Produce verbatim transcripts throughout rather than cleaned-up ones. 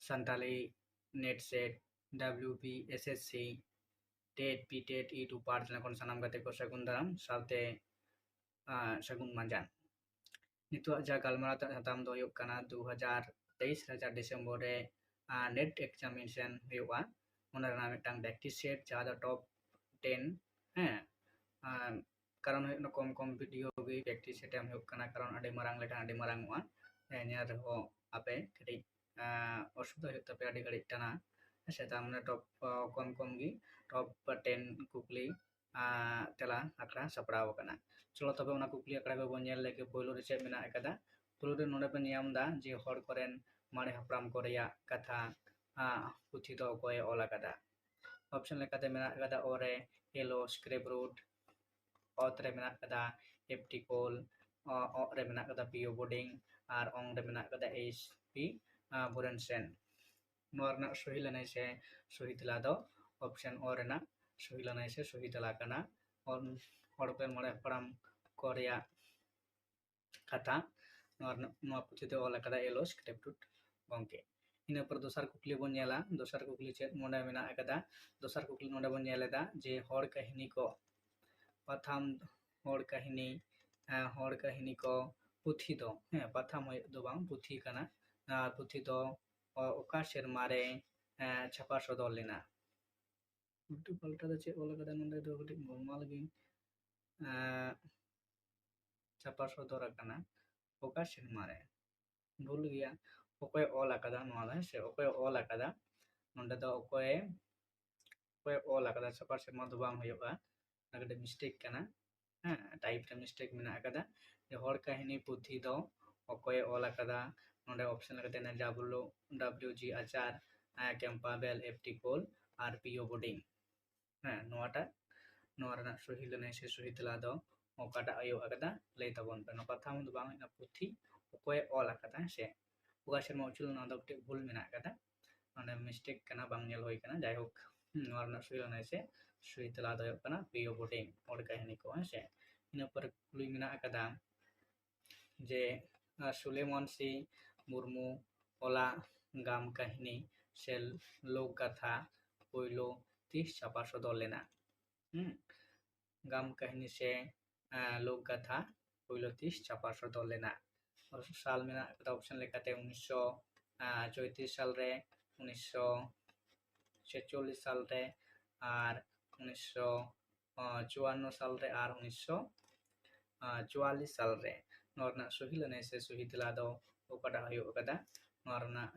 Santali net set, W B S S C, TET, P TET, E two part channel ᱠᱷᱚᱱ ᱥᱟᱱᱟᱢ ᱜᱟᱛᱮ ᱠᱚ ᱥᱟᱹᱜᱩᱱ ᱫᱟᱨᱟᱢ ᱥᱟᱶᱛᱮ, ᱟᱸ, ᱥᱟᱹᱜᱩᱱ ᱢᱟᱸᱡᱟᱱ᱾ ᱱᱤᱛᱚᱜ ᱡᱟ ᱜᱟᱞᱢᱟᱨᱟᱣ ᱛᱮᱱᱟᱜ ᱥᱟᱛᱟᱢ ᱫᱚ ᱦᱩᱭᱩᱜ ᱠᱟᱱᱟ ᱫᱩ ᱦᱟᱡᱟᱨ ᱛᱮᱭᱤᱥ ᱨᱮ ᱡᱟᱦᱟᱸ ᱰᱤᱥᱮᱢᱵᱚᱨ ᱨᱮ, ᱟᱸ, ᱱᱮᱴ ᱮᱠᱡᱟᱢᱤᱱᱮᱥᱚᱱ ᱦᱩᱭᱩᱜᱼᱟ, ᱚᱱᱟ ᱨᱮᱱᱟᱜ ᱢᱤᱫᱴᱟᱝ ᱯᱨᱮᱠᱴᱤᱥ ᱥᱮᱴ, ᱡᱟᱦᱟᱸ ᱫᱚ ᱴᱚᱯ ᱴᱮᱱ, ᱦᱮᱸ, ᱟᱸ, ᱠᱟᱨᱚᱱ ᱦᱩᱭᱩᱜ ᱠᱟᱱᱟ ᱠᱚᱢ ᱠᱚᱢ ᱵᱷᱤᱰᱤᱭᱳ ᱜᱮ ᱯᱨᱮᱠᱴᱤᱥ ᱥᱮᱴ ᱮᱢ ᱦᱩᱭᱩᱜ ᱠᱟᱱᱟ, ᱠᱟᱨᱚᱱ ᱟᱹᱰᱤ ᱢᱟᱨᱟᱝ ᱞᱮᱠᱷᱟᱱ ᱟᱹᱰᱤ ᱢᱟᱨᱟᱝ ᱚᱜᱼᱟ᱾ ᱦᱮᱸ, ᱧᱮᱞ ᱨᱮᱦᱚᱸ ᱟᱯᱮ ᱠᱟᱹᱴᱤᱡ, ᱟᱸ, ᱚᱥᱩᱵᱤᱫᱷᱟ ᱦᱩᱭᱩᱜ ᱛᱟᱯᱮᱭᱟ ᱟᱹᱰᱤ ᱜᱷᱟᱹᱲᱤᱡ ᱴᱟᱱᱟ᱾ ᱦᱮᱸ ᱥᱮ, ᱛᱟᱨ ᱢᱟᱱᱮ ᱴᱚᱯ, ᱟᱸ, ᱠᱚᱢ ᱠᱚᱢ ᱜᱮ ᱴᱚᱯ ᱴᱮᱱ ᱠᱩᱠᱞᱤ, ᱟᱸ, ᱛᱮᱞᱟ ᱟᱠᱷᱲᱟ ᱥᱟᱯᱲᱟᱣ ᱟᱠᱟᱱᱟ᱾ ᱪᱚᱞᱚ ᱛᱚᱵᱮ ᱚᱱᱟ ᱠᱩᱠᱞᱤ ᱟᱠᱷᱲᱟ ᱠᱚᱵᱚᱱ ᱧᱮᱞ ᱞᱮᱜᱮ, ᱯᱳᱭᱞᱳ ᱨᱮ ᱪᱮᱫ ᱢᱮᱱᱟᱜ ᱟᱠᱟᱫᱟ? ᱯᱳᱭᱞᱳ ᱨᱮ ᱱᱚᱰᱮ ᱵᱚᱱ ᱧᱟᱢ ᱮᱫᱟ ᱡᱮ ᱦᱚᱲ ᱠᱚᱨᱮᱱ ᱢᱟᱨᱮ ᱦᱟᱯᱲᱟᱢ ᱠᱚ ᱨᱮᱭᱟᱜ ᱠᱟᱛᱷᱟ, ᱟᱸ, ᱯᱩᱛᱷᱤ ᱫᱚ ᱚᱠᱚᱭᱮ ᱚᱞ ᱟᱠᱟᱫᱟ? ᱚᱯᱥᱚᱱ ᱞᱮᱠᱟᱛᱮ ᱢᱮᱱᱟᱜ ᱟᱠᱟᱫᱟ ᱚ ᱨᱮ ᱮᱞ ᱳ ᱥᱠᱨᱮᱯ ᱨᱩᱴ, ᱚᱛ ᱨᱮ ᱢᱮᱱᱟᱜ ᱟᱠᱟᱫᱟ ᱮᱯᱴᱤᱠᱳᱞ, ᱚ, ᱚᱜ ᱨᱮ ᱢᱮᱱᱟᱜ ᱟᱠᱟᱫᱟ ᱯᱤ ᱳ ᱵᱳᱰᱤᱝ, ᱟᱨ ᱚᱝ ᱨᱮ ᱢᱮᱱᱟᱜ ᱟᱠᱟᱫᱟ ᱮᱭᱤᱪ ᱯᱤ, ᱟᱸ, ᱵᱩᱨᱮᱱ ᱥᱮᱱ᱾ ᱱᱚᱣᱟ ᱨᱮᱱᱟᱜ ᱥᱚᱦᱤ ᱞᱟᱹᱱᱟᱹᱭ ᱥᱮ ᱥᱚᱦᱤ ᱛᱮᱞᱟ ᱫᱚ ᱚᱯᱥᱚᱱ ᱚ ᱨᱮᱱᱟᱜ ᱥᱚᱦᱤ ᱞᱟᱹᱱᱟᱹᱭ ᱥᱮ ᱥᱚᱦᱤ ᱛᱮᱞᱟ ᱠᱟᱱᱟ᱾ ᱚᱞ ᱦᱚᱲ ᱠᱚ ᱢᱚᱬᱮ ᱦᱟᱯᱲᱟᱢ ᱠᱚ ᱨᱮᱭᱟᱜ ᱠᱟᱛᱷᱟ ᱱᱚᱣᱟ ᱨᱮᱱᱟᱜ, ᱱᱚᱣᱟ ᱯᱩᱛᱷᱤ ᱫᱚ ᱚᱞ ᱟᱠᱟᱫᱟ ᱮᱞ ᱳ ᱥᱠᱨᱮᱯ ᱨᱩᱴ ᱜᱚᱢᱠᱮ᱾ ᱤᱱᱟᱹ ᱯᱚᱨ ᱫᱚᱥᱟᱨ ᱠᱩᱠᱞᱤ ᱵᱚᱱ ᱧᱮᱞᱟ, ᱫᱚᱥᱟᱨ ᱠᱩᱠᱞᱤ ᱪᱮᱫ ᱱᱚᱰᱮ ᱢᱮᱱᱟᱜ ᱟᱠᱟᱫᱟ? ᱫᱚᱥᱟᱨ ᱠᱩᱠᱞᱤ ᱱᱚᱰᱮ ᱵᱚᱱ ᱧᱮᱞ ᱮᱫᱟ ᱡᱮ ᱦᱚᱲ ᱠᱟᱹᱦᱱᱤ ᱠᱚ, ᱯᱟᱛᱷᱟᱢ, ᱦᱚᱲ ᱠᱟᱹᱦᱱᱤ, ᱦᱮᱸ, ᱦᱚᱲ ᱠᱟᱹᱦᱱᱤ ᱠᱚ ᱯᱩᱛᱷᱤ ᱫᱚ, ᱦᱮᱸ, ᱯᱟᱛᱷᱟᱢ ᱦᱩᱭᱩᱜ ᱫᱚ ᱵᱟᱝ, ᱯᱩᱛᱷᱤ ᱠᱟᱱᱟ᱾ ᱟᱨ ᱯᱩᱛᱷᱤ ᱫᱚ ᱚ-, ᱚᱠᱟ ᱥᱮᱨᱢᱟ ᱨᱮ, ᱮᱸ, ᱪᱷᱟᱯᱟ ᱥᱚᱫᱚᱨ ᱞᱮᱱᱟ? ᱩᱞᱴᱟᱹ ᱯᱟᱞᱴᱟ ᱫᱚ ᱪᱮᱫ ᱚᱞ ᱟᱠᱟᱫᱟ ᱱᱚᱰᱮ ᱫᱚ? ᱠᱟᱹᱴᱤᱡ ᱜᱳᱞᱢᱟᱞ ᱜᱮ, ᱮᱸ, ᱪᱷᱟᱯᱟ ᱥᱚᱫᱚᱨ ᱟᱠᱟᱱᱟ ᱚᱠᱟ ᱥᱮᱨᱢᱟ ᱨᱮ? ᱵᱷᱩᱞ ᱜᱮᱭᱟ, ᱚᱠᱚᱭ ᱚᱞ ᱟᱠᱟᱫᱟ ᱱᱚᱣᱟ ᱫᱚ, ᱦᱮᱸ ᱥᱮ? ᱚᱠᱚᱭ ᱚᱞ ᱟᱠᱟᱫᱟ, ᱱᱚᱰᱮ ᱫᱚ ᱚᱠᱚᱭ, ᱚᱠᱚᱭ ᱚᱞ ᱟᱠᱟᱫᱟ, ᱪᱷᱟᱯᱟ ᱥᱮᱨᱢᱟ ᱫᱚ ᱵᱟᱝ ᱦᱩᱭᱩᱜᱼᱟ, ᱚᱱᱟ ᱠᱟᱹᱴᱤᱡ ᱢᱤᱥᱴᱮᱠ ᱠᱟᱱᱟ᱾ ᱦᱮᱸ, ᱴᱟᱭᱤᱯ ᱨᱮ ᱢᱤᱥᱴᱮᱠ ᱢᱮᱱᱟᱜ ᱟᱠᱟᱫᱟ᱾ ᱡᱮ ᱦᱚᱲ ᱠᱟᱹᱦᱱᱤ ᱯᱩᱛᱷᱤ ᱫᱚ ᱚᱠᱚᱭᱮ ᱚᱞ ᱟᱠᱟᱫᱟ? ᱱᱚᱰᱮ ᱚᱯᱥᱚᱱ ᱞᱮᱠᱟᱛᱮ ᱢᱮᱱᱟᱜᱼᱟ ᱰᱟᱵᱞᱩ, ᱰᱟᱵᱞᱤᱭᱩ ᱡᱤ ᱟᱪᱟᱨ, ᱮᱸ, ᱠᱮᱢᱯᱟᱵᱮᱞ, ᱮᱯᱴᱤᱠᱳᱞ ᱟᱨ ᱯᱤ ᱳ ᱵᱳᱰᱤᱝ᱾ ᱦᱮᱸ, ᱱᱚᱣᱟᱴᱟᱜ, ᱱᱚᱣᱟ ᱨᱮᱱᱟᱜ ᱥᱚᱦᱤ ᱞᱟᱹᱱᱟᱹᱭ ᱥᱮ ᱥᱚᱦᱤ ᱛᱮᱞᱟ ᱫᱚ ᱚᱠᱟᱴᱟᱜ ᱦᱩᱭᱩᱜ ᱟᱠᱟᱫᱟ? ᱞᱟᱹᱭ ᱛᱟᱵᱚᱱ ᱯᱮ᱾ ᱱᱚᱣᱟ ᱯᱟᱛᱷᱟᱢ ᱫᱚ ᱵᱟᱝ ᱦᱩᱭᱩᱜ ᱠᱟᱱᱟ, ᱯᱩᱛᱷᱤ ᱚᱠᱚᱭᱮ ᱚᱞ ᱟᱠᱟᱫᱟ, ᱦᱮᱸ ᱥᱮ? ᱚᱠᱟ ᱥᱮᱨᱢᱟ ᱩᱪᱷᱟᱹᱱ ᱞᱮᱱᱟ, ᱚᱱᱟ ᱫᱚ ᱠᱟᱹᱴᱤᱡ ᱵᱷᱩᱞ ᱢᱮᱱᱟᱜ ᱟᱠᱟᱫᱟ, ᱱᱚᱰᱮ ᱢᱤᱥᱴᱮᱠ ᱠᱟᱱᱟ, ᱵᱟᱝ ᱧᱮᱞ ᱦᱩᱭ ᱠᱟᱱᱟ᱾ ᱡᱟᱭᱦᱳᱠ, ᱱᱚᱣᱟ ᱨᱮᱱᱟᱜ ᱥᱚᱦᱤ ᱞᱟᱹᱱᱟᱹᱭ ᱥᱮ ᱥᱚᱦᱤ ᱛᱮᱞᱟ ᱫᱚ ᱦᱩᱭᱩᱜ ᱠᱟᱱᱟ ᱯᱤ ᱳ ᱵᱳᱰᱤᱝ, ᱦᱚᱲ ᱠᱟᱹᱦᱱᱤ ᱠᱚ, ᱦᱮᱸ ᱥᱮ? ᱤᱱᱟᱹ ᱯᱚᱨᱮ ᱠᱩᱠᱞᱤ ᱢᱮᱱᱟᱜ ᱟᱠᱟᱫᱟ ᱡᱮ, ᱟᱸ, ᱥᱩᱞᱮᱢᱚᱱ ᱥᱤ ᱢᱩᱨᱢᱩ ᱚᱞᱟᱜ ᱜᱟᱢ ᱠᱟᱹᱦᱱᱤ ᱥᱮ ᱞᱳᱠ ᱜᱟᱛᱷᱟ ᱯᱳᱭᱞᱳ ᱛᱤᱥ ᱪᱷᱟᱯᱟ ᱥᱚᱫᱚᱨ ᱞᱮᱱᱟ? ᱦᱩᱸ, ᱜᱟᱢ ᱠᱟᱹᱦᱱᱤ ᱥᱮ, ᱟᱸ, ᱞᱳᱠ ᱜᱟᱛᱷᱟ ᱯᱳᱭᱞᱳ ᱛᱤᱥ ᱪᱷᱟᱯᱟ ᱥᱚᱫᱚᱨ ᱞᱮᱱᱟ? ᱥᱟᱞ ᱢᱮᱱᱟᱜ ᱟᱠᱟᱫᱟ option ᱞᱮᱠᱟᱛᱮ ᱩᱱᱤᱥᱥᱚ ᱪᱳᱭᱛᱨᱤᱥ ᱥᱟᱞ ᱨᱮ, ᱩᱱᱤᱥᱥᱚ ᱪᱷᱮᱪᱚᱞᱞᱤᱥ ᱥᱟᱞ ᱨᱮ, ᱟᱨ ᱩᱱᱤᱥᱥᱚ ᱪᱩᱣᱟᱱᱱᱚ ᱥᱟᱞ ᱨᱮ, ᱟᱨ ᱩᱱᱤᱥᱥᱚ ᱪᱩᱣᱟᱞᱞᱤᱥ ᱥᱟᱞ ᱨᱮ᱾ ᱱᱚᱣᱟ ᱨᱮᱱᱟᱜ ᱥᱚᱦᱤ ᱞᱟᱹᱱᱟᱹᱭ ᱥᱮ ᱥᱚᱦᱤ ᱛᱮᱞᱟ ᱫᱚ ᱚᱠᱟᱴᱟᱜ ᱦᱩᱭᱩᱜ ᱠᱟᱱᱟ? ᱱᱚᱣᱟ ᱨᱮᱱᱟᱜ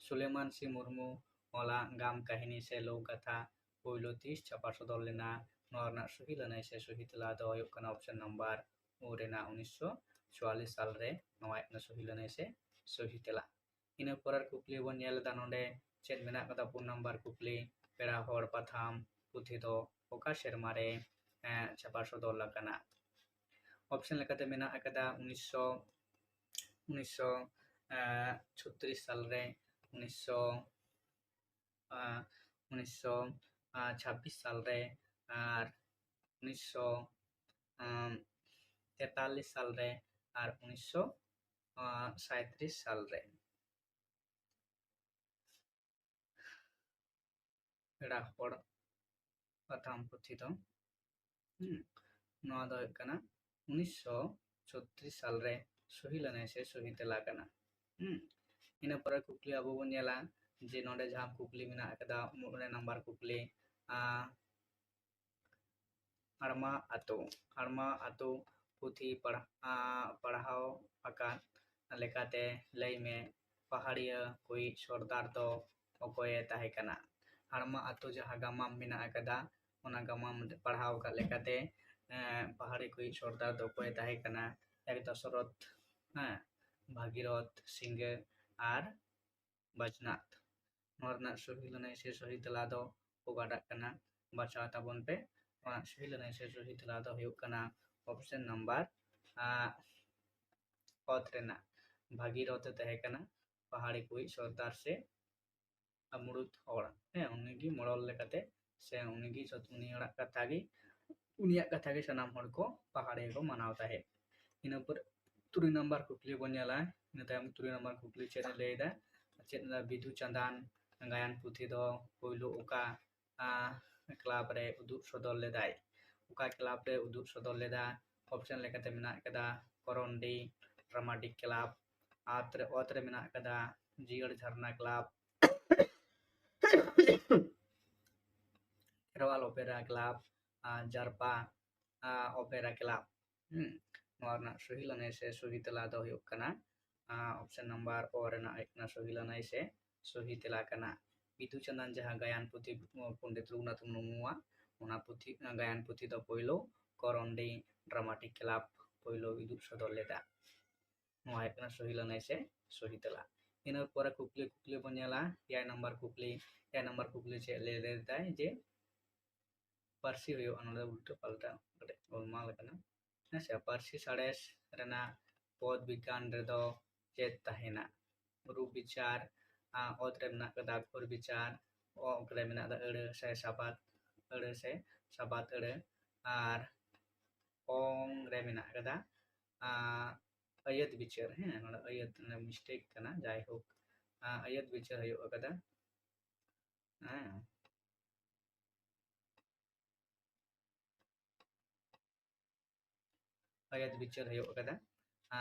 ᱥᱩᱞᱮᱢᱟᱱ ᱥᱤ ᱢᱩᱨᱢᱩ ᱚᱞᱟᱜ ᱜᱟᱢ ᱠᱟᱹᱦᱱᱤ ᱥᱮ ᱞᱳᱠ ᱜᱟᱛᱷᱟ ᱯᱳᱭᱞᱳ ᱛᱤᱥ ᱪᱷᱟᱯᱟ ᱥᱚᱫᱚᱨ ᱞᱮᱱᱟ? ᱱᱚᱣᱟ ᱨᱮᱱᱟᱜ ᱥᱚᱦᱤ ᱞᱟᱹᱱᱟᱹᱭ ᱥᱮ ᱥᱚᱦᱤ ᱛᱮᱞᱟ ᱫᱚ ᱦᱩᱭᱩᱜ ᱠᱟᱱᱟ option number ᱳ ᱨᱮᱱᱟᱜ ᱩᱱᱤᱥᱥᱚ ᱪᱩᱣᱟᱞᱞᱤᱥ ᱥᱟᱞ ᱨᱮ ᱱᱚᱣᱟ ᱦᱩᱭᱩᱜ ᱠᱟᱱᱟ ᱥᱚᱦᱤ ᱞᱟᱹᱱᱟᱹᱭ ᱥᱮ ᱥᱚᱦᱤ ᱛᱮᱞᱟ᱾ ᱤᱱᱟᱹ ᱯᱚᱨᱮᱨ ᱠᱩᱠᱞᱤ ᱵᱚᱱ ᱧᱮᱞ ᱮᱫᱟ ᱱᱚᱰᱮ ᱪᱮᱫ ᱢᱮᱱᱟᱜ ᱠᱟᱫᱟ, ᱯᱩᱱ ᱱᱟᱢᱵᱟᱨ ᱠᱩᱠᱞᱤ, ᱯᱮᱲᱟ ᱦᱚᱲ ᱯᱟᱛᱷᱟᱢ ᱯᱩᱛᱷᱤ ᱫᱚ ᱚᱠᱟ ᱥᱮᱨᱢᱟ ᱨᱮ, ᱮᱸ, ᱪᱷᱟᱯᱟ ᱥᱚᱫᱚᱨ ᱟᱠᱟᱱᱟ? option ᱞᱮᱠᱟᱛᱮ ᱢᱮᱱᱟᱜ ᱟᱠᱟᱫᱟ ᱩᱱᱤᱥᱥᱚ, ᱩᱱᱤᱥᱥᱚ ᱪᱷᱚᱛᱨᱤᱥ ᱥᱟᱞ ᱨᱮ, ᱩᱱᱤᱥᱥᱚ, ᱩᱱᱤᱥᱥᱚ ᱪᱷᱟᱵᱵᱤᱥ ᱥᱟᱞ ᱨᱮ, ᱟᱨ ᱩᱱᱤᱥᱥᱚ ᱛᱮᱛᱟᱞᱞᱤᱥ ᱥᱟᱞ ᱨᱮ, ᱟᱨ ᱩᱱᱤᱥᱥᱚ ᱥᱟᱸᱭᱛᱨᱤᱥ ᱥᱟᱞ ᱨᱮ᱾ ᱯᱮᱲᱟ ᱦᱚᱲ ᱯᱟᱛᱷᱟᱢ ᱯᱩᱛᱷᱤ ᱫᱚ, ᱦᱩᱸ, ᱱᱚᱣᱟ ᱫᱚ ᱦᱩᱭᱩᱜ ᱠᱟᱱᱟ ᱩᱱᱤᱥᱥᱚ ᱪᱷᱚᱛᱨᱤᱥ ᱥᱟᱞ ᱨᱮ ᱥᱚᱦᱤ ᱞᱟᱹᱱᱟᱹᱭ ᱥᱮ ᱥᱚᱦᱤ ᱛᱮᱞᱟ ᱠᱟᱱᱟ᱾ ᱦᱩᱸ, ᱤᱱᱟᱹ ᱯᱚᱨᱮ ᱠᱩᱠᱞᱤ ᱟᱵᱚ ᱵᱚᱱ ᱧᱮᱞᱟ ᱡᱮ ᱱᱚᱰᱮ ᱡᱟᱦᱟᱸ ᱠᱩᱠᱞᱤ ᱢᱮᱱᱟᱜ ᱟᱠᱟᱫᱟ, ᱢᱚᱬᱮ ᱱᱟᱢᱵᱟᱨ ᱠᱩᱠᱞᱤ, ᱟᱸ, ᱦᱟᱲᱢᱟ ᱟᱛᱳ, ᱦᱟᱲᱢᱟ ᱟᱛᱳ ᱯᱩᱛᱷᱤ ᱯᱟᱲ-, ᱟᱸ, ᱯᱟᱲᱦᱟᱣ ᱟᱠᱟᱫ ᱞᱮᱠᱟᱛᱮ ᱞᱟᱹᱭ ᱢᱮ, ᱯᱟᱦᱟᱲᱤᱭᱟᱹ ᱠᱚᱭᱤᱡ ᱥᱚᱨᱫᱟᱨ ᱫᱚ ᱚᱠᱚᱭᱮ ᱛᱟᱦᱮᱸ ᱠᱟᱱᱟ? ᱦᱟᱲᱢᱟ ᱟᱛᱳ ᱡᱟᱦᱟᱸ ᱜᱟᱢᱟᱢ ᱢᱮᱱᱟᱜ ᱟᱠᱟᱫᱟ, ᱚᱱᱟ ᱜᱟᱢᱟᱢ ᱯᱟᱲᱦᱟᱣ ᱟᱠᱟᱫ ᱞᱮᱠᱟᱛᱮ, ᱮᱸ, ᱯᱟᱦᱟᱲᱤ ᱠᱚᱭᱤᱡ ᱥᱚᱨᱫᱟᱨ ᱫᱚ ᱚᱠᱚᱭᱮ ᱛᱟᱦᱮᱸ ᱠᱟᱱᱟ? ᱮᱠ ᱫᱚᱥᱚᱨᱚᱛᱷ, ᱦᱮᱸ, ᱵᱷᱟᱜᱤᱨᱚᱛᱷ ᱥᱤᱝᱜᱟᱹ ᱟᱨ ᱵᱟᱡᱽᱱᱟᱛᱷ᱾ ᱱᱚᱣᱟ ᱨᱮᱱᱟᱜ ᱥᱚᱦᱤ ᱞᱟᱹᱱᱟᱹᱭ ᱥᱮ ᱥᱚᱦᱤ ᱛᱮᱞᱟ ᱫᱚ ᱚᱠᱟᱴᱟᱜ ᱠᱟᱱᱟ? ᱵᱟᱪᱷᱟᱣ ᱛᱟᱵᱚᱱ ᱯᱮ᱾ ᱱᱚᱣᱟ ᱥᱚᱦᱤ ᱞᱟᱹᱱᱟᱹᱭ ᱥᱮ ᱥᱚᱦᱤ ᱛᱮᱞᱟ ᱫᱚ ᱦᱩᱭᱩᱜ ᱠᱟᱱᱟ option number, ᱟᱸ, ᱚᱛ ᱨᱮᱱᱟᱜ ᱵᱷᱟᱜᱤᱨᱚᱛᱷ ᱮ ᱛᱟᱦᱮᱸ ᱠᱟᱱᱟ ᱯᱟᱦᱟᱲᱤ ᱠᱚᱭᱤᱡ ᱥᱚᱨᱫᱟᱨ ᱥᱮ ᱢᱩᱲᱩᱫ ᱦᱚᱲ, ᱦᱮᱸ, ᱩᱱᱤᱜᱮ ᱢᱚᱲᱚᱞ ᱞᱮᱠᱟᱛᱮ ᱥᱮ ᱩᱱᱤᱜᱮ ᱡᱚᱛ-, ᱩᱱᱤ ᱦᱚᱲᱟᱜ ᱠᱟᱛᱷᱟ ᱜᱮ, ᱩᱱᱤᱭᱟᱜ ᱠᱟᱛᱷᱟ ᱜᱮ ᱥᱟᱱᱟᱢ ᱦᱚᱲ ᱠᱚ ᱯᱟᱦᱟᱲᱤᱭᱟᱹ ᱠᱚ ᱢᱟᱱᱟᱣ ᱛᱟᱦᱮᱸᱫ᱾ ᱤᱱᱟᱹ ᱯᱚᱨᱮ ᱛᱩᱨᱩᱭ ᱱᱟᱢᱵᱟᱨ ᱠᱩᱠᱞᱤ ᱵᱚᱱ ᱧᱮᱞᱟ᱾ ᱤᱱᱟᱹ ᱛᱟᱭᱚᱢ ᱛᱩᱨᱩᱭ ᱱᱟᱢᱵᱟᱨ ᱠᱩᱠᱞᱤ ᱪᱮᱫ ᱮ ᱞᱟᱹᱭᱫᱟ? ᱪᱮᱫ ᱵᱤᱫᱩ ᱪᱟᱸᱫᱟᱱ ᱜᱟᱭᱟᱱ ᱯᱩᱛᱷᱤ ᱫᱚ ᱯᱳᱭᱞᱳ ᱚᱠᱟ ᱠᱞᱟᱵᱽ ᱨᱮ ᱩᱫᱩᱜ ᱥᱚᱫᱚᱨ ᱞᱮᱫᱟᱭ? ᱚᱠᱟ ᱠᱞᱟᱵᱽ ᱨᱮ ᱩᱫᱩᱜ ᱥᱚᱫᱚᱨ ᱞᱮᱫᱟ? ᱚᱯᱥᱮᱱ ᱞᱮᱠᱟᱛᱮ ᱢᱮᱱᱟᱜ ᱟᱠᱟᱫᱟ ᱠᱚᱨᱚᱱᱰᱤ ᱰᱨᱟᱢᱟᱴᱤᱠ ᱠᱞᱟᱵᱽ, ᱟᱛ ᱨᱮ ᱚᱛ ᱨᱮ ᱢᱮᱱᱟᱜ ᱟᱠᱟᱫᱟ ᱡᱤᱭᱟᱹᱲ ᱡᱷᱟᱨᱱᱟ ᱠᱞᱟᱵᱽ, ᱠᱷᱮᱨᱣᱟᱞ ᱚᱯᱮᱨᱟ ᱠᱞᱟᱵᱽ, ᱟᱨ ᱡᱟᱨᱯᱟ ᱚᱯᱮᱨᱟ ᱠᱞᱟᱵᱽ᱾ ᱦᱩᱸ, ᱱᱚᱣᱟ ᱨᱮᱱᱟᱜ ᱥᱚᱦᱤ ᱞᱟᱹᱱᱟᱹᱭ ᱥᱮ ᱥᱚᱦᱤ ᱛᱮᱞᱟ ᱫᱚ ᱦᱩᱭᱩᱜ ᱠᱟᱱᱟ ᱚᱯᱥᱮᱱ ᱱᱟᱢᱵᱟᱨ ᱚ ᱨᱮᱱᱟᱜ ᱦᱩᱭᱩᱜ ᱠᱟᱱᱟ ᱥᱚᱦᱤ ᱞᱟᱹᱱᱟᱹᱭ ᱥᱮ ᱥᱚᱦᱤ ᱛᱮᱞᱟ ᱠᱟᱱᱟ᱾ ᱵᱤᱫᱩ ᱪᱟᱸᱫᱟᱱ ᱡᱟᱦᱟᱸ ᱜᱟᱭᱟᱱ ᱯᱩᱛᱷᱤ ᱯᱚᱱᱰᱤᱛ ᱨᱚᱜᱷᱩᱱᱟᱛᱷ ᱢᱩᱨᱢᱩᱣᱟᱜ, ᱚᱱᱟ ᱯᱩᱛᱷᱤ ᱜᱟᱭᱟᱱ ᱯᱩᱛᱷᱤ ᱫᱚ ᱯᱳᱭᱞᱳ ᱠᱚᱨᱚᱱᱰᱤ ᱰᱨᱟᱢᱟᱴᱤᱠ ᱠᱞᱟᱵᱽ ᱯᱳᱭᱞᱳ ᱩᱫᱩᱜ ᱥᱚᱫᱚᱨ ᱞᱮᱫᱟ᱾ ᱱᱚᱣᱟ ᱦᱩᱭᱩᱜ ᱠᱟᱱᱟ ᱥᱚᱦᱤ ᱞᱟᱹᱱᱟᱹᱭ ᱥᱮ ᱥᱚᱦᱤ ᱛᱮᱞᱟ᱾ ᱤᱱᱟᱹ ᱯᱚᱨᱮ ᱠᱩᱠᱞᱤ ᱠᱩᱠᱞᱤ ᱵᱚᱱ ᱧᱮᱞᱟ᱾ ᱮᱭᱟᱭ ᱱᱟᱢᱵᱟᱨ ᱠᱩᱠᱞᱤ, ᱮᱭᱟᱭ ᱱᱟᱢᱵᱟᱨ ᱠᱩᱠᱞᱤ ᱪᱮᱫ ᱞᱟᱹᱭ ᱞᱮᱫᱟᱭ ᱡᱮ ᱯᱟᱹᱨᱥᱤ ᱦᱩᱭᱩᱜᱼᱟ, ᱱᱚᱰᱮ ᱩᱞᱴᱟᱹ ᱯᱟᱞᱴᱟ ᱠᱟᱹᱴᱤᱡ ᱜᱳᱞᱢᱟᱞ ᱟᱠᱟᱱᱟ᱾ ᱦᱮᱸ ᱥᱮ, ᱯᱟᱹᱨᱥᱤ ᱥᱟᱬᱮᱥ ᱨᱮᱱᱟᱜ ᱯᱚᱫ ᱵᱤᱜᱽᱜᱟᱱ ᱨᱮᱫᱚ ᱪᱮᱫ ᱛᱟᱦᱮᱱᱟ? ᱨᱩᱯ ᱵᱤᱪᱟᱨ, ᱚᱛ ᱨᱮ ᱢᱮᱱᱟᱜ ᱟᱠᱟᱫᱟ ᱟᱠᱷᱚᱨ ᱵᱤᱪᱟᱨ, ᱚᱜ ᱨᱮ ᱢᱮᱱᱟᱜ ᱟᱠᱟᱫᱟ ᱟᱹᱲᱟᱹ ᱥᱮ ᱥᱟᱵᱟᱫ, ᱟᱹᱲᱟᱹ ᱥᱮ ᱥᱟᱵᱟᱫ ᱟᱹᱲᱟᱹ, ᱟᱨ ᱚᱝ ᱨᱮ ᱢᱮᱱᱟᱜ ᱟᱠᱟᱫᱟ ᱟᱹᱭᱟᱹᱛ ᱵᱤᱪᱟᱹᱨ᱾ ᱦᱮᱸ, ᱱᱚᱰᱮ ᱟᱹᱭᱟᱹᱛ ᱢᱤᱥᱴᱮᱠ ᱠᱟᱱᱟ, ᱡᱟᱭᱦᱳᱠ ᱟᱹᱭᱟᱹᱛ ᱵᱤᱪᱟᱹᱨ ᱦᱩᱭᱩᱜ ᱟᱠᱟᱫᱟ᱾ ᱦᱮᱸ, ᱟᱹᱭᱟᱹᱛ ᱵᱤᱪᱟᱹᱨ ᱦᱩᱭᱩᱜ ᱟᱠᱟᱫᱟ᱾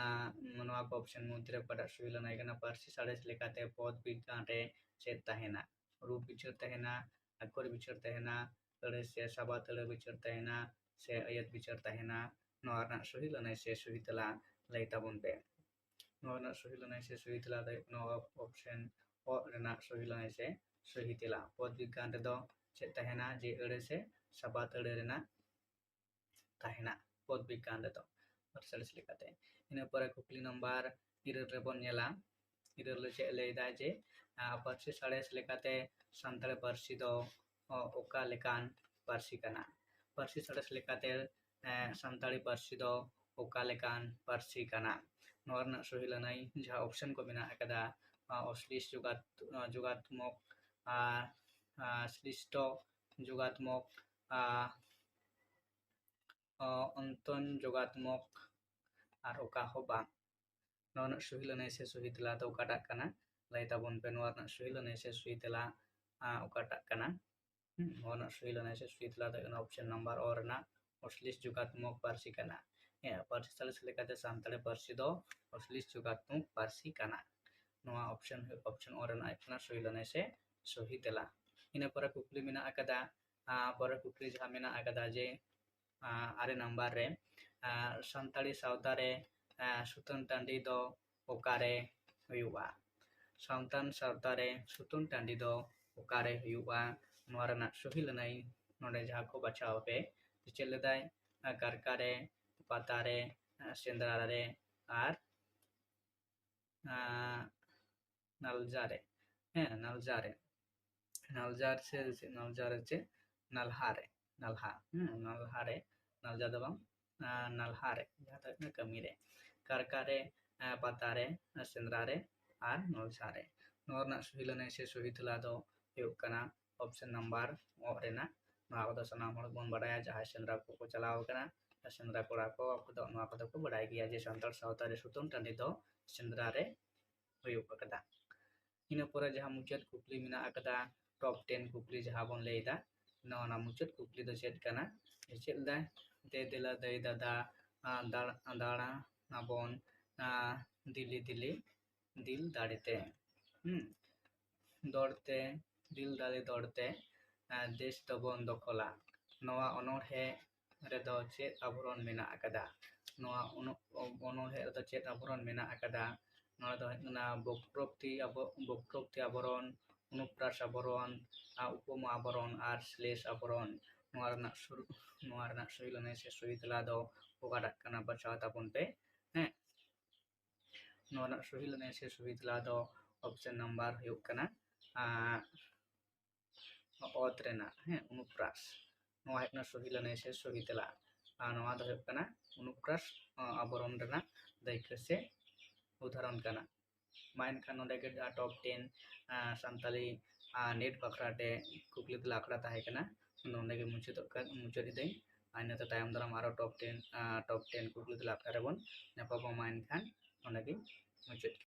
ᱱᱚᱣᱟ ᱠᱚ ᱚᱯᱥᱮᱱ ᱢᱚᱫᱽᱫᱷᱮ ᱨᱮ ᱚᱠᱟᱴᱟᱜ ᱥᱚᱦᱤ ᱞᱟᱹᱱᱟᱹᱭ ᱠᱟᱱᱟ? ᱯᱟᱹᱨᱥᱤ ᱥᱟᱬᱮᱥ ᱞᱮᱠᱟᱛᱮ ᱯᱚᱫ ᱵᱤᱜᱽᱜᱟᱱ ᱨᱮ ᱪᱮᱫ ᱛᱟᱦᱮᱱᱟ? ᱨᱩᱯ ᱵᱤᱪᱟᱹᱨ ᱛᱟᱦᱮᱱᱟ, ᱟᱠᱷᱚᱨ ᱵᱤᱪᱟᱹᱨ ᱛᱟᱦᱮᱱᱟ, ᱟᱹᱲᱟᱹ ᱥᱮ ᱥᱟᱵᱟᱫ ᱟᱹᱲᱟᱹ ᱵᱤᱪᱟᱹᱨ ᱛᱟᱦᱮᱱᱟ, ᱥᱮ ᱟᱹᱭᱟᱹᱛ ᱵᱤᱪᱟᱹᱨ ᱛᱟᱦᱮᱱᱟ? ᱱᱚᱣᱟ ᱨᱮᱱᱟᱜ ᱥᱚᱦᱤ ᱞᱟᱹᱱᱟᱹᱭ ᱥᱮ ᱥᱚᱦᱤ ᱛᱮᱞᱟ ᱞᱟᱹᱭ ᱛᱟᱵᱚᱱ ᱯᱮ᱾ ᱱᱚᱣᱟ ᱨᱮᱱᱟᱜ ᱥᱚᱦᱤ ᱞᱟᱹᱱᱟᱹᱭ ᱥᱮ ᱥᱚᱦᱤ ᱛᱮᱞᱟ ᱫᱚ ᱦᱩᱭᱩᱜ ᱠᱟᱱᱟ ᱚᱯᱥᱮᱱ ᱚ ᱨᱮᱱᱟᱜ ᱥᱚᱦᱤ ᱞᱟᱹᱱᱟᱹᱭ ᱥᱮ ᱥᱚᱦᱤ ᱛᱮᱞᱟ᱾ ᱯᱚᱫ ᱵᱤᱜᱽᱜᱟᱱ ᱨᱮᱫᱚ ᱪᱮᱫ ᱛᱟᱦᱮᱱᱟ? ᱡᱮ ᱟᱹᱲᱟᱹ ᱥᱮ ᱥᱟᱵᱟᱫ ᱟᱹᱲᱟᱹ ᱨᱮᱱᱟᱜ ᱛᱟᱦᱮᱱᱟ ᱯᱚᱫ ᱵᱤᱜᱽᱜᱟᱱ ᱨᱮᱫᱚ, ᱯᱟᱹᱨᱥᱤ ᱥᱟᱬᱮᱥ ᱞᱮᱠᱟᱛᱮ᱾ ᱤᱱᱟᱹ ᱯᱚᱨᱮ ᱠᱩᱠᱞᱤ ᱱᱟᱢᱵᱟᱨ ᱤᱨᱟᱹᱞ ᱨᱮᱵᱚᱱ ᱧᱮᱞᱟ᱾ ᱤᱨᱟᱹᱞ ᱨᱮ ᱪᱮᱫ ᱞᱟᱹᱭ ᱮᱫᱟ ᱡᱮ ᱯᱟᱹᱨᱥᱤ ᱥᱟᱬᱮᱥ ᱞᱮᱠᱟᱛᱮ ᱥᱟᱱᱛᱟᱲᱤ ᱯᱟᱹᱨᱥᱤ ᱫᱚ ᱚᱠᱟ ᱞᱮᱠᱟᱱ ᱯᱟᱹᱨᱥᱤ ᱠᱟᱱᱟ? ᱯᱟᱹᱨᱥᱤ ᱥᱟᱬᱮᱥ ᱞᱮᱠᱟᱛᱮ ᱥᱟᱱᱛᱟᱲᱤ ᱯᱟᱹᱨᱥᱤ ᱫᱚ ᱚᱠᱟ ᱞᱮᱠᱟᱱ ᱯᱟᱹᱨᱥᱤ ᱠᱟᱱᱟ? ᱱᱚᱣᱟ ᱨᱮᱱᱟᱜ ᱥᱚᱦᱤ ᱞᱟᱹᱱᱟᱹᱭ ᱡᱟᱦᱟᱸ ᱚᱯᱥᱮᱱ ᱠᱚ ᱢᱮᱱᱟᱜ ᱟᱠᱟᱫᱟ, ᱚᱥᱞᱤᱥ ᱡᱳᱜᱟᱛ-, ᱡᱳᱜᱟᱛᱢᱚᱠ, ᱥᱞᱤᱥᱴᱚ ᱡᱳᱜᱟᱛᱢᱚᱠ, ᱚᱱᱛᱚᱱ ᱡᱳᱜᱟᱛᱢᱚᱠ, ᱟᱨ ᱚᱠᱟ ᱦᱚᱸ ᱵᱟᱝ᱾ ᱱᱚᱣᱟ ᱨᱮᱱᱟᱜ ᱥᱚᱦᱤ ᱞᱟᱹᱱᱟᱹᱭ ᱥᱮ ᱥᱚᱦᱤ ᱛᱮᱞᱟ ᱫᱚ ᱚᱠᱟᱴᱟᱜ ᱠᱟᱱᱟ? ᱞᱟᱹᱭ ᱛᱟᱵᱚᱱ ᱯᱮ, ᱱᱚᱣᱟ ᱨᱮᱱᱟᱜ ᱥᱚᱦᱤ ᱞᱟᱹᱱᱟᱹᱭ ᱥᱮ ᱥᱚᱦᱤ ᱛᱮᱞᱟ, ᱟ, ᱚᱠᱟᱴᱟᱜ ᱠᱟᱱᱟ? ᱦᱩᱸ, ᱱᱚᱣᱟ ᱨᱮᱱᱟᱜ ᱥᱚᱦᱤ ᱞᱟᱹᱱᱟᱹᱭ ᱥᱮ ᱥᱚᱦᱤ ᱛᱮᱞᱟ ᱫᱚ ᱦᱩᱭᱩᱜ ᱠᱟᱱᱟ option number ᱚ ᱨᱮᱱᱟᱜ ᱚᱥᱞᱤᱥ ᱡᱳᱜᱟᱛᱢᱚᱠ ᱯᱟᱹᱨᱥᱤ ᱠᱟᱱᱟ᱾ ᱦᱮᱸ, ᱯᱟᱹᱨᱥᱤ ᱥᱟᱬᱮᱥ ᱞᱮᱠᱟᱛᱮ ᱥᱟᱱᱛᱟᱲᱤ ᱯᱟᱹᱨᱥᱤ ᱫᱚ ᱚᱥᱞᱤᱥ ᱡᱳᱜᱟᱛᱢᱚᱠ ᱯᱟᱹᱨᱥᱤ ᱠᱟᱱᱟ᱾ ᱱᱚᱣᱟ option, option ᱚ ᱨᱮᱱᱟᱜ ᱦᱩᱭᱩᱜ ᱠᱟᱱᱟ ᱥᱚᱦᱤ ᱞᱟᱹᱱᱟᱹᱭ ᱥᱮ ᱥᱚᱦᱤ ᱛᱮᱞᱟ᱾ ᱤᱱᱟᱹ ᱯᱚᱨᱮ ᱠᱩᱠᱞᱤ ᱢᱮᱱᱟᱜ ᱟᱠᱟᱫᱟ, ᱟ, ᱯᱚᱨᱮ ᱠᱩᱠᱞᱤ ᱡᱟᱦᱟᱸ ᱢᱮᱱᱟᱜ ᱟᱠᱟᱫᱟ ᱡᱮ, ᱟ, ᱟᱨᱮ ᱱᱟᱢᱵᱟᱨ ᱨᱮ, ᱟ, ᱥᱟᱱᱛᱟᱲᱤ ᱥᱟᱶᱛᱟ ᱨᱮ, ᱟ, ᱥᱩᱛᱟᱹᱱ ᱴᱟᱺᱰᱤ ᱫᱚ ᱚᱠᱟᱨᱮ ᱦᱩᱭᱩᱜᱼᱟ? ᱥᱟᱱᱛᱟᱲ ᱥᱟᱶᱛᱟ ᱨᱮ ᱥᱩᱛᱟᱹᱱ ᱴᱟᱺᱰᱤ ᱫᱚ ᱚᱠᱟᱨᱮ ᱦᱩᱭᱩᱜᱼᱟ? ᱱᱚᱣᱟ ᱨᱮᱱᱟᱜ ᱥᱚᱦᱤ ᱞᱟᱹᱱᱟᱹᱭ ᱱᱚᱰᱮ ᱡᱟᱦᱟᱸ ᱠᱚ ᱵᱟᱪᱷᱟᱣ ᱯᱮ, ᱪᱮᱫ ᱞᱮᱫᱟᱭ? ᱟ, ᱠᱟᱨᱠᱟ ᱨᱮ, ᱯᱟᱛᱟ ᱨᱮ, ᱟ, ᱥᱮᱸᱫᱽᱨᱟ ᱨᱮ ᱟᱨ, ᱟ, ᱱᱟᱞᱡᱟ ᱨᱮ᱾ ᱦᱮᱸ, ᱱᱟᱞᱡᱟ ᱨᱮ᱾ ᱱᱟᱞᱡᱟ ᱨᱮ ᱥᱮ, ᱥᱮ ᱱᱟᱞᱡᱟ ᱨᱮ ᱪᱮ ᱱᱟᱞᱦᱟ ᱨᱮ᱾ ᱱᱟᱞᱦᱟ᱾ ᱦᱮᱸ, ᱱᱟᱞᱦᱟ ᱨᱮ᱾ ᱱᱟᱞᱡᱟ ᱫᱚ ᱵᱟᱝ, ᱟ, ᱱᱟᱞᱦᱟ ᱨᱮ᱾ ᱡᱟᱦᱟᱸ ᱫᱚ ᱦᱩᱭᱩᱜ ᱠᱟᱱᱟ ᱠᱟᱹᱢᱤ ᱨᱮ᱾ ᱠᱟᱨᱠᱟ ᱨᱮ, ᱟ, ᱯᱟᱛᱟ ᱨᱮ, ᱟ, ᱥᱮᱸᱫᱽᱨᱟ ᱨᱮ ᱟᱨ ᱱᱟᱞᱡᱟ ᱨᱮ᱾ ᱱᱚᱣᱟ ᱨᱮᱱᱟᱜ ᱥᱚᱦᱤ ᱞᱟᱹᱱᱟᱹᱭ ᱥᱮ ᱥᱚᱦᱤ ᱛᱮᱞᱟ ᱫᱚ ᱦᱩᱭᱩᱜ ᱠᱟᱱᱟ option number ᱚ ᱨᱮᱱᱟᱜ᱾ ᱱᱚᱣᱟ ᱠᱚᱫᱚ ᱥᱟᱱᱟᱢ ᱦᱚᱲ ᱵᱚᱱ ᱵᱟᱲᱟᱭᱟ, ᱡᱟᱦᱟᱸᱭ ᱥᱮᱸᱫᱽᱨᱟ ᱠᱚᱠᱚ ᱪᱟᱞᱟᱣ ᱟᱠᱟᱱᱟ, ᱥᱮᱸᱫᱽᱨᱟ ᱠᱚᱲᱟ ᱠᱚ, ᱩᱱᱠᱩ ᱫᱚ ᱱᱚᱣᱟ ᱠᱚᱫᱚ ᱠᱚ ᱵᱟᱲᱟᱭ ᱜᱮᱭᱟ ᱡᱮ ᱥᱟᱱᱛᱟᱲ ᱥᱟᱶᱛᱟ ᱨᱮ ᱥᱩᱛᱟᱹᱱ ᱴᱟᱺᱰᱤ ᱫᱚ ᱥᱮᱸᱫᱽᱨᱟ ᱨᱮ ᱦᱩᱭᱩᱜ ᱟᱠᱟᱫᱟ᱾ ᱤᱱᱟᱹ ᱯᱚᱨᱮ ᱡᱟᱦᱟᱸ ᱢᱩᱪᱟᱹᱫ ᱠᱩᱠᱞᱤ ᱢᱮᱱᱟᱜ ᱟᱠᱟᱫᱟ, top ten ᱠᱩᱠᱞᱤ ᱡᱟᱦᱟᱸ ᱵᱚᱱ ᱞᱟᱹᱭ ᱮᱫᱟ, ᱱᱚᱣᱟ ᱨᱮᱱᱟᱜ ᱢᱩᱪᱟᱹᱫ ᱠᱩᱠᱞᱤ ᱫᱚ ᱪᱮᱫ ᱠᱟᱱᱟ? ᱪᱮᱫ ᱞᱮᱫᱟᱭ? ᱫᱮ ᱫᱮᱞᱟ ᱫᱟᱹᱭ ᱫᱟᱫᱟ, ᱟ, ᱫᱟᱬ-, ᱫᱟᱬᱟ ᱱᱟᱵᱚᱱ, ᱟ, ᱫᱤᱞᱤ ᱫᱤᱞᱤ ᱫᱤᱞ ᱫᱟᱲᱮ ᱛᱮ᱾ ᱦᱩᱸ᱾ ᱫᱚᱲ ᱛᱮ, ᱫᱤᱞ ᱫᱟᱲᱮ ᱫᱚᱲ ᱛᱮ, ᱟ, ᱫᱮᱥ ᱫᱚᱵᱚᱱ ᱫᱚᱠᱷᱚᱞᱟ᱾ ᱱᱚᱣᱟ ᱚᱱᱚᱬᱦᱮ ᱨᱮᱫᱚ ᱪᱮᱫ ᱟᱵᱚᱨᱚᱱ ᱢᱮᱱᱟᱜ ᱟᱠᱟᱫᱟ? ᱱᱚᱣᱟ ᱚᱱᱚ-, ᱚᱱᱚᱬᱦᱮ ᱨᱮᱫᱚ ᱪᱮᱫ ᱟᱵᱚᱨᱚᱱ ᱢᱮᱱᱟᱜ ᱟᱠᱟᱫᱟ? ᱱᱚᱣᱟ ᱫᱚ ᱦᱩᱭᱩᱜ ᱠᱟᱱᱟ ᱵᱚᱠᱨᱳᱠᱛᱤ ᱟᱵᱚ-, ᱵᱚᱠᱨᱳᱠᱛᱤ ᱟᱵᱚᱨᱚᱱ, ᱚᱱᱩᱯᱨᱟᱥ ᱟᱵᱚᱨᱚᱱ, ᱟ, ᱩᱯᱚᱢᱟ ᱟᱵᱚᱨᱚᱱ ᱟᱨ ᱥᱞᱮᱥ ᱟᱵᱚᱨᱚᱱ᱾ ᱱᱚᱣᱟ ᱨᱮᱱᱟᱜ ᱥᱩᱨ-, ᱱᱚᱣᱟ ᱨᱮᱱᱟᱜ ᱥᱚᱦᱤ ᱞᱟᱹᱱᱟᱹᱭ ᱥᱮ ᱥᱚᱦᱤ ᱛᱮᱞᱟ ᱫᱚ ᱚᱠᱟᱴᱟᱜ ᱠᱟᱱᱟ? ᱵᱟᱪᱷᱟᱣ ᱛᱟᱵᱚᱱ ᱯᱮ᱾ ᱦᱮᱸ, ᱱᱚᱣᱟ ᱨᱮᱱᱟᱜ ᱥᱚᱦᱤ ᱞᱟᱹᱱᱟᱹᱭ ᱥᱮ ᱥᱚᱦᱤ ᱛᱮᱞᱟ ᱫᱚ option number ᱦᱩᱭᱩᱜ ᱠᱟᱱᱟ, ᱟ, ᱚᱛ ᱨᱮᱱᱟᱜ, ᱦᱮᱸ, ᱚᱱᱩᱯᱨᱟᱥ᱾ ᱱᱚᱣᱟ ᱦᱩᱭᱩᱜ ᱠᱟᱱᱟ ᱥᱚᱦᱤ ᱞᱟᱹᱱᱟᱹᱭ ᱥᱮ ᱥᱚᱦᱤ ᱛᱮᱞᱟ᱾ ᱟᱨ ᱱᱚᱣᱟ ᱫᱚ ᱦᱩᱭᱩᱜ ᱠᱟᱱᱟ ᱚᱱᱩᱯᱨᱟᱥ, ᱟ, ᱟᱵᱚᱨᱚᱱ ᱨᱮᱱᱟᱜ ᱫᱟᱹᱭᱠᱟᱹ ᱥᱮ ᱩᱫᱟᱦᱚᱨᱚᱱ ᱠᱟᱱᱟ᱾ ᱢᱟ ᱮᱱᱠᱷᱟᱱ ᱱᱚᱰᱮ ᱜᱮ, ᱟ, top ten, ᱟ, ᱥᱟᱱᱛᱟᱲᱤ, ᱟ, NET ᱵᱟᱠᱷᱨᱟ ᱛᱮ ᱠᱩᱠᱞᱤ ᱛᱮᱞᱟ ᱟᱠᱷᱲᱟ ᱛᱟᱦᱮᱸ ᱠᱟᱱᱟ᱾ ᱱᱚᱰᱮ ᱜᱮ ᱢᱩᱪᱟᱹᱫᱚᱜ ᱠᱟᱱ, ᱢᱩᱪᱟᱹᱫ ᱮᱫᱟᱹᱧ᱾ ᱟᱨ ᱤᱱᱟᱹᱛᱮ ᱛᱟᱭᱚᱢ ᱫᱟᱨᱟᱢ ᱟᱨᱚ top ten, top ten ᱠᱩᱠᱞᱤ ᱛᱮᱞᱟ ᱟᱠᱷᱲᱟ ᱨᱮᱵᱚᱱ ᱧᱟᱯᱟᱢᱟ᱾ ᱢᱟ ᱮᱱᱠᱷᱟᱱ ᱱᱚᱰᱮ ᱜᱤᱧ ᱢᱩᱪᱟᱹᱫ ᱠᱮᱫᱟ᱾